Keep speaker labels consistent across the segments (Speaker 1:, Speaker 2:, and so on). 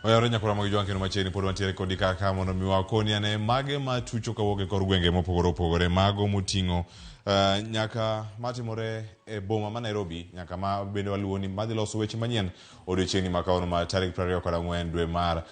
Speaker 1: Oyawore nyakwara mag jwang' kendo machiegni pod wantiere kodi kaka mondo mi wakoni ane mage ma tucho kawuok e kor gwenge mopogore opogore mago moting'o nyaka matimore e boma ma Nairobi nyaka ma bende waluwo ni madhi loso weche manyien odiochieng'ni ma kawuono ma tarik 24 dwe mar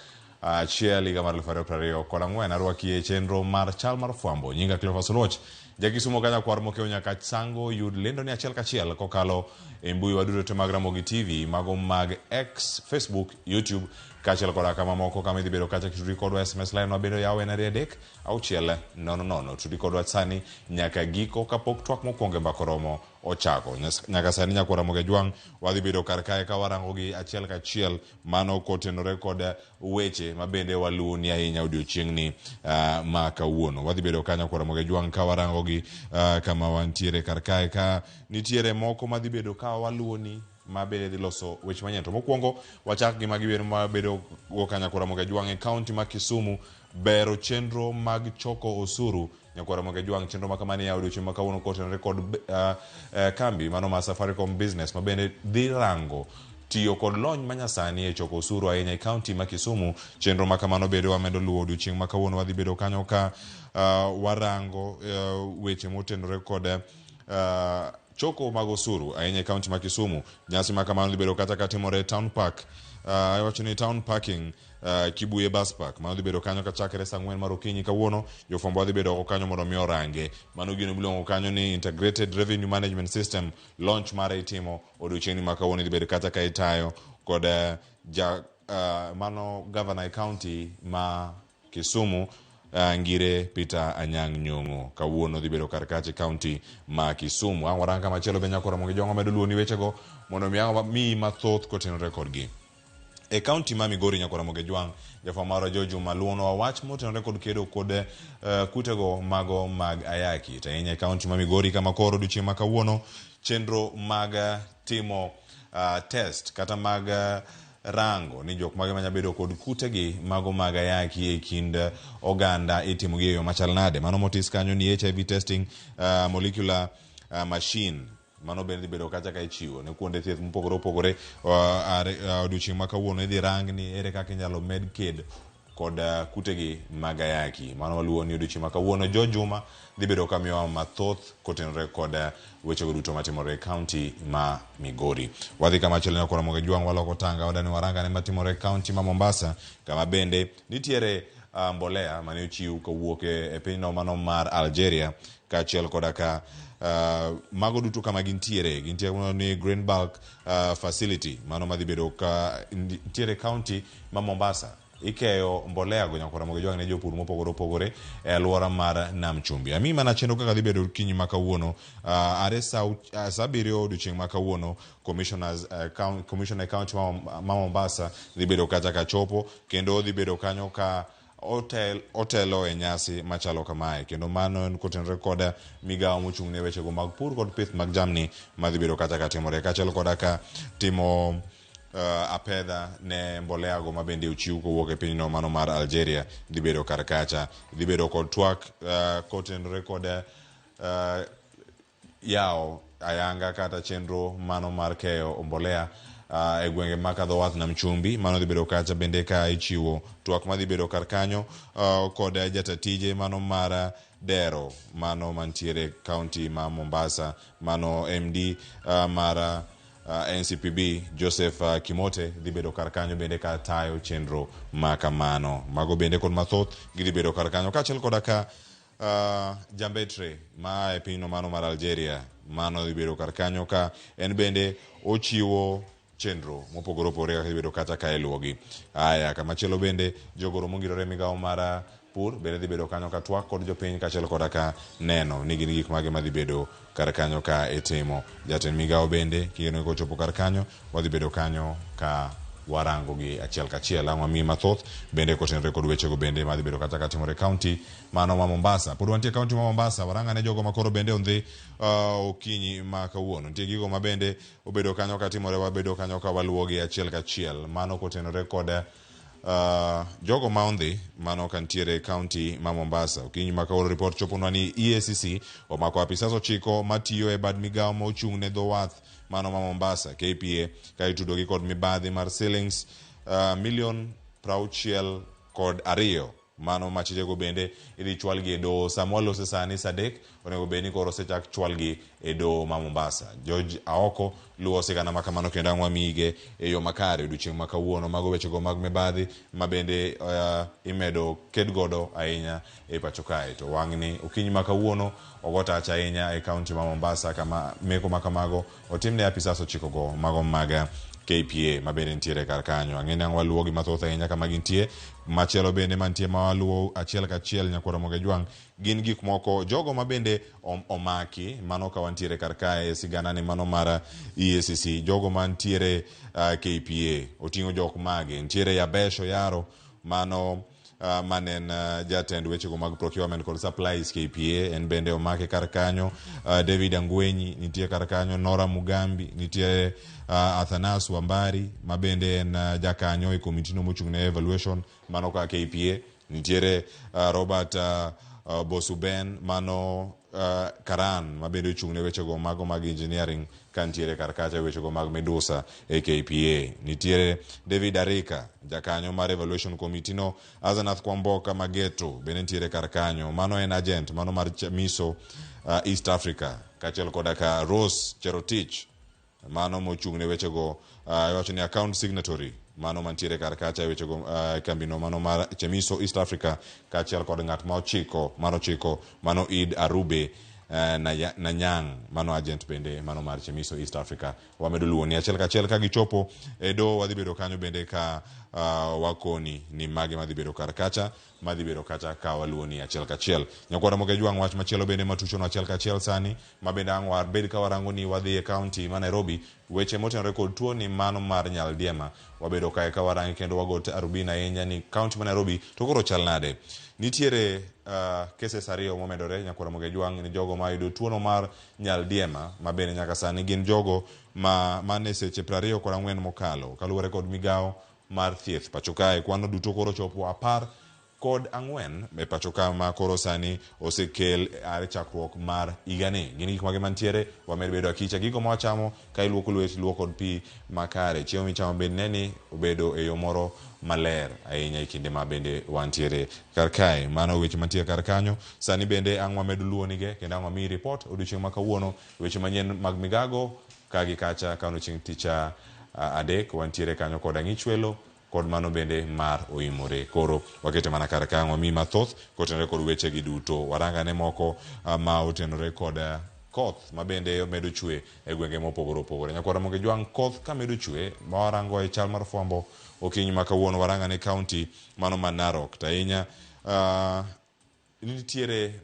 Speaker 1: achiel higa mar 2024. Arwaki e chenro mar chal mar fwambo. Nyinga Cleophas Oluoch, Jakisumo ka nyakwar mokewo nyaka Sango yud lendo ni achiel kachiel kokalo e mbui wa duto te mag Ramogi TV, mago mag X, Facebook, YouTube kaachiel koda kama moko kama idhi bedo kacha kitudri kodwa. SMS line wa bende oyaw en 2 3 6 0 0. Tudi kodwa sani nyaka giko kapok twak mokwongo e mbaka oromo ochako. Nyaka sani nyakwar Ramogi Ajwang' wadhi bedo kar kae ka warango gi achiel kachiel mano kotenore kod weche ma bende waluwoni ahinya odiochieng'ni ma kawuono. Wadhi bedo kanyo kod Ramogi Ajwang' ka warango gi kama wantiere kar kae ka nitiere moko madhi bedo ka waluwoni ma bende dhi loso weche manyien. To mokwongo wachak gi magi ma bedo go kanyakla Ramogi Ajwang' e kaunti ma Kisumu bero chenro mag choko osuru. Nyakwar Ramogi Ajwang' chenro ma kamani yawo odiochieng' ma kawuono kotenore kod kambi mano ma Safaricom Business ma bende dhi rango tiyo kod lony manyasani e choko osuru ahinya e kaunti ma Kisumu. Chenro ma kamano bende wamedo luwo odiochieng' ma kawuono wadhi bedo kanyo ka warango weche motenore kod choko mag osuru ahinya e kaunti ma Kisumu. Nyasi ma kamano dhi bedo kata katimore e Town Park. Iwacho ni Town Parking Kibuye Bus Park. Mano dhi bedo kanyo kachakre saa 4 mar okinyi kawuono. Jofwambo wadhi bedo oko kanyo mondo mi orange. Mano gino miluongo kanyo ni Integrated Revenue Management System. Launch mare itimo odiochieng'ni ma kawuono idhi bedo kata ka itayo kod ja mano governor e county ma Kisumu Ngire Peter Anyang' Nyong'o kawuono dhi bedo kar kacha e county ma Kisumu. Ang' warang kama chielo be nyako Ramogi Jwang' wamedo luwo ni wechego mondo mi ang' miyi mathoth kotenore kodgi. E county ma Migori nyako Ramogi Jwang' jafwambo marwa George Juma luwonwa wach motenore kod kedo kod kutego mago mag ayaki. To ahinya e county ma Migori kama koro odiochieng' ma kawuono chenro mag timo test kata mag rango ni jok mage manya bedo kod kutegi mago mag ayaki e kind oganda itimo gi e yo machal nade. Mano motis kanyo ni HIV testing molecular machine mano bende dhi bedo kacha ka ichiwo ne kuonde thieth mopogore opogore. Odiochieng' ma kawuono idhi rang ni ere kaka inyalo med ked kod kutegi mag ayaki. Mano waluwo ni odiochieng' ma kawuono George Juma dhi bedo ka miyowa mathoth kotenore kod wechego duto matimore e kaunti ma Migori. Wadhi kama chielo nyakwar Ramogi Jwang' waloko tanga wadani waranga ne matimore e kaunti ma Mombasa kama bende nitiere mbolea mane ochiw kowuok e pinyno mano mar Algeria kaachiel koda ka mago duto kama gintiere gintiere ni Green Bulk Facility mano madhi bedo ka nitiere kaunti ma Mombasa. Ikeyo mbolea go nyakwar Ramogi Jwang' ne jopur mopogore opogore e alwora mar Nam Chumbi. Amiyi mana chenro kaka dhi bedo okinyi ma kawuono are sa 7 odiochieng' ma kawuono commissioners commissioner e county ma Mombasa dhi bedo kacha ka chopo kendo dhi bedo kanyo ka otelo e nyasi machalo kamae kendo mano en kotenore kod migawo mochung' ne wechego mag pur kod pith mag jamni madhi bedo kacha ka timore kaachiel koda ka timo apedha ne mbolea go mabende ochiw kowuok e pinyno mano mar Algeria dhi bedo kar kacha. Dhi bedo kod twak kotenore kod yawo ayanga kata chenro mano mar keyo mbolea e gwenge ma kadho wath Nam Chumbi. Mano dhi bedo kacha bende ka ichiwo twak madhi bedo kar kanyo kod jata tije mano mar dero mano mantiere kaunti ma Mombasa mano MD mar NCPB Joseph Kimote dhi bedo kar kanyo bende ka tayo chenro ma kamano. Mago bende kod mathoth gidhi bedo kar kanyo kaachiel koda ka jambetre ma e pinyno mano mar Algeria mano dhi bedo kar kanyo ka en bende ochiwo chenro mopogore opogore kaka ibedo kata ka iluwogi. Aya, kamachielo bende jogoro mongirore migawo mar pur bende dhi bedo kanyo ka twak kod jopiny kaachiel koda ka neno ni gin gik mage madhi bedo kar kanyo ka itimo. Jatend migawo bende kigeno kochopo kar kanyo wadhi bedo kanyo ka warango gi achiel kachiel. Ang' wamiyi mathoth bende kotenore kod wechego bende madhi bedo kata ka timore e kaunti mano ma Mombasa. Pod wantie e kaunti ma Mombasa, warang ane jogo makoro bende ondhi okinyi ma kawuono. Nitie gigo ma bende obedo kanyo ka timore, wabedo kanyo ka waluwogi achiel kachiel. Mano kotenore kod jogo ma ondhi mano ka nitiere e kaunti ma Mombasa. Okinyi ma kawuono ripot choponwa ni EACC omako apisas 9 matiyo e bad migawo ma ochung' ne dho wath mano ma Mombasa KPA ka itudogi kod mibadhi mar shillings milion 62 mano machijego bende idhi chwalgi e doho. Sama walose sani saa 3 onego bed ni koro osechak chwalgi e doho ma Mombasa. George Aoko luwo sigana ma kamano kendo ang' wamiyige e yo makare odiochieng' ma kawuono. Mago wechego mag mibadhi ma bende imedo ked godo ahinya e pacho kae. To wang'ni okinyi ma kawuono ogo tach ahinya e kaunti ma Mombasa kama meko ma kamago otimne apisas 9 go mago mag KPA ma bende nitiere kar kanyo. Ang'e ni ang' waluwo gi mathoth ahinya kama gintie. Machielo bende mantie ma waluwo achiel kachiel nyakwar Ramogi Ajwang' gin gik moko jogo ma bende omaki mano ka wantiere kar kae e sigana ni mano mar EACC jogo mantiere KPA oting'o jok mage nitiere Yabesh Oyaro mano mane en jatend wechego mag procurement kod supplies KPA en bende omake kar kanyo. David Angwenyi nitie kar kanyo, Nora Mugambi nitie, Athanas Wambari ma bende en jakanyo e komiti no mochung' ne evaluation mano ka KPA nitiere, Robert Bosuben mano Karan ma bende ochung' ne wechego mago mag engineering ka nitiere kar kacha wechego mag midusa e KPA. Nitiere David Arika jakanyo mar evaluation committee no, Azanath Kwamboka Mageto bende nitiere kar kanyo, mano en agent mano mar Miso East Africa, kaachiel koda ka Rose Cherotich mano mochung' ne wechego iwacho ni account signatory mano mantiere kar kacha e wechego kambino mano mar Chemiso East Africa, kaachiel kod ng'at ma ochiko mano ochiko mano Id Arube Nanyang mano agent bende mano mar Chemiso East Africa. Wamedo luwo ni achiel kachiel ka gichopo e doho wadhi bedo kanyo bende ka wakoni ni mage madhi bedo kar kacha madhi bedo kacha ka waluwo ni achiel kachiel. Nyakwar Ramogi Ajwang' wach machielo bende matuchono achiel kachiel sani ma bende ang' wabed ka warango ni wadhi e kaunti ma Nairobi weche motenore kod tuo ni mano mar nyaldiema wabedo kae ka warange kendo wago arubin ahinya ni kaunti ma Nairobi to koro chal nade. Nitiere cases 2 momedore nyakwar Ramogi Ajwang' ni jogo ma yudo tuono mar nyaldiema ma bende nyaka sani gin jogo ma mane seche 24 mokalo kaluwore kod migawo mar thieth pacho kae. Kwano duto koro chopo 14 e pacho ka ma koro sani osekel are chakruok mar higani. Gin gik mage mantiere wamed bedo akicha gigo ma wachamo ka iluoko lweti luok kod pi makare. Chiemo michamo bende ne ni obedo e yo moro maler ahinya e kinde ma bende wantiere kar kae. Mano weche mantie kar kanyo. Sani bende ang' wamed luwo nige kendo ang' wamiyi report odiochieng' ma kawuono weche manyien mag migago ka gi kacha ka odiochieng' tich adek wantiere kanyo kod ang'ichwelo kod mano bende mar oimore. Koro wakete mana kar ka wamiyi mathoth kotenore kod weche gi duto. Warangane moko ma otenore kod koth ma bende medo chwe e gwenge mopogore opogore. Nyakwar Ramogi Ajwang' koth ka medo chwe ma warango e chal mar fwambo okinyi ma kawuono warangane kaunti mano ma Narok. To ahinya nitiere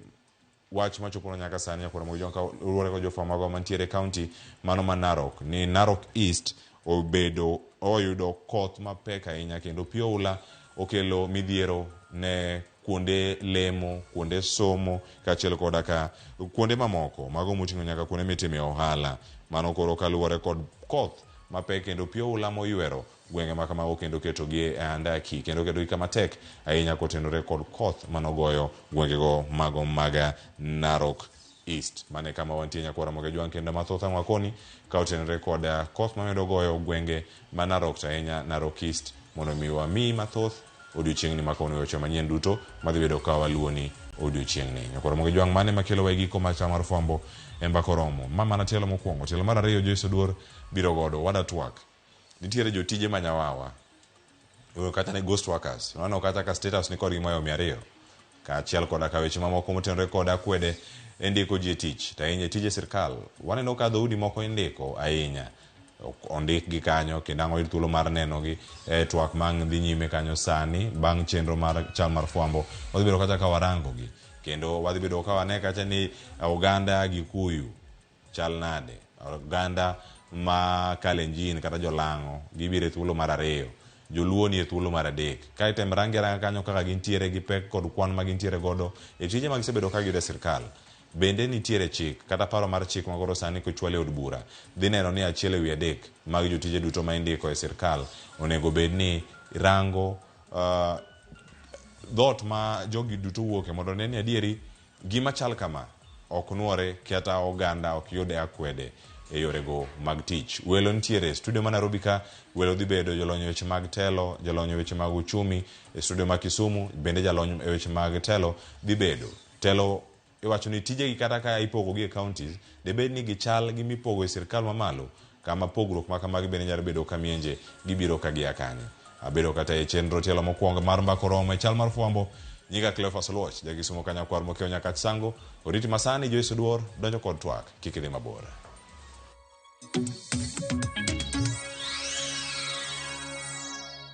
Speaker 1: wach machopo nyaka sani nyakwar Ramogi Ajwang' kaluwore kod jofwambo magwa mantiere e kaunti mano ma Narok ni Narok East obedo oyudo koth mapek ahinya kendo pi oula okelo midhiero ne kuonde lemo, kuonde somo kaachiel koda ka kuonde mamoko mago moting'o nyaka kuonde mitime ohala. Mano koro kaluwore kod koth mapek kendo pi oula moywero gwenge ma kamago kendo ketogi e andaki kendo ketogi kama tek ahinya kotenore kod koth manogoyo gwengego mago mag Narok East. Mane kama wantie nyakwar Ramogi Ajwang' kendo mathoth ang' wakoni ka otenore kod koth mamedo goyo gwenge ma Narok to ahinya Narok East mondo mi wamiyi mathoth odiochieng'ni ma kawuono weche manyien duto madhi bedo ka waluwoni odiochieng'ni. Nyakwar Ramogi Ajwang' mane makelowa e giko mar chal mar fwambo e mbaka oromo. Ma mana tielo mokwongo. Tielo mar ariyo Joyce Oduor biro godo. Wada twak. Nitiere jotije ma nyawawa. Kata ne ghost workers. Waneno kata ka status ni kodgi moyo 200. Kaachiel koda ka weche mamoko motenore kod akwede e ndiko ji e tich. To ahinya e tije sirkal. Waneno ka dhoudi moko indiko ahinya. Ondikgi kanyo kendo ang' oyud thuolo mar nenogi e twak mang' dhi nyime kanyo sani bang' chenro mar chal mar fwambo. Wadhi bedo kacha ka warango gi. Kendo wadhi bedo ka wane kacha ni oganda Gikuyu chal nade. Oganda ma Kalenjin kata Jolang'o gibiro e thuolo mar 2. Joluo ni e thuolo mar 3. Ka item rangi aranga kanyo kaka gintiere gi pek kod kwan ma gintiere godo e tije ma gisebedo ka giyudo e sirkal. Bende nitiere chik kata paro mar chik ma koro sani kochwal e od bura dhi neno ni 1/3 mag jotije duto ma indiko e sirkal onego bed ni rango dhoot ma jogi duto wuoke mondo ne ni adieri gima chal kama ok nuore kata oganda ok yud e akwede e yorego mag tich. Welo nitiere e studio ma Nairobi ka, welo dhi bedo jolony e weche mag telo, jolony e weche mag uchumi, e studio ma Kisumu bende jalony e weche mag telo dhi bedo. Telo iwacho ni tijegi kata ka ipogogi e counties, debed ni gichal gi mipogo e sirkal mamalo, kama pogruok ma kamagi bende nyalo bedo ka mienje gibiro ka gia kanye. Abedo kata e chenro tielo mokwongo mar Mbaka Oromo e chal mar fwambo. Nyinga Cleophas Oluoch, jakisumo ka nyakwar mokiewo Nyakach Sango. Oriti masani Joyce Oduor donjo kod twak. Kik idhi mabor.